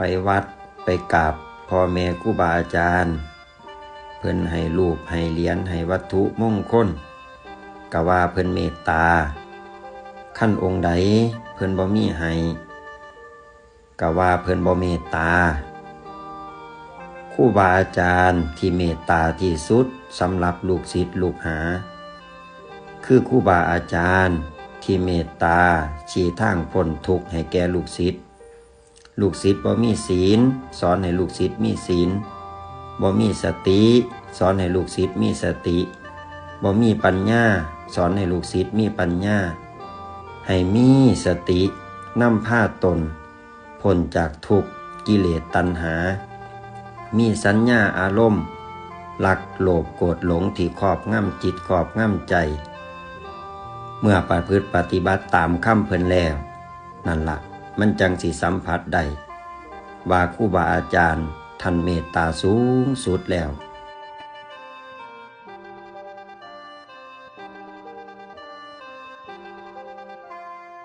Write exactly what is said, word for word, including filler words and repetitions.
ไปวัดไปกราบพ่อแม่ครูบาอาจารย์ เพิ่นให้รูปให้เหรียญให้วัตถุมงคล ก็ว่าเพิ่นเมตตา คันองค์ใดเพิ่นบ่มีให้ ก็ว่าเพิ่นบ่เมตตา ครูบาอาจารย์ที่เมตตาที่สุดสำหรับลูกศิษย์ลูกหา คือครูบาอาจารย์ที่เมตตาชี้ทางพ้นทุกข์ให้แก่ลูกศิษย์ ลูกศิษย์บ่มีศีล สอนให้ลูกศิษย์มีศีล บ่มีสติ สอนให้ลูกศิษย์มีสติ บ่มีปัญญา สอนให้ลูกศิษย์มีปัญญา ให้มีสตินำพาตนพ้นจากทุกข์กิเลสตัณหา มีสัญญาอารมณ์ รักโลภโกรธหลงที่ครอบงำจิตครอบงำใจ เมื่อประพฤติปฏิบัติตามคำเพิ่นแล้ว นั่นละมันจังสิสัมผัสได้ ว่าครูบาอาจารย์ท่านเมตตาสูงสุดแล้ว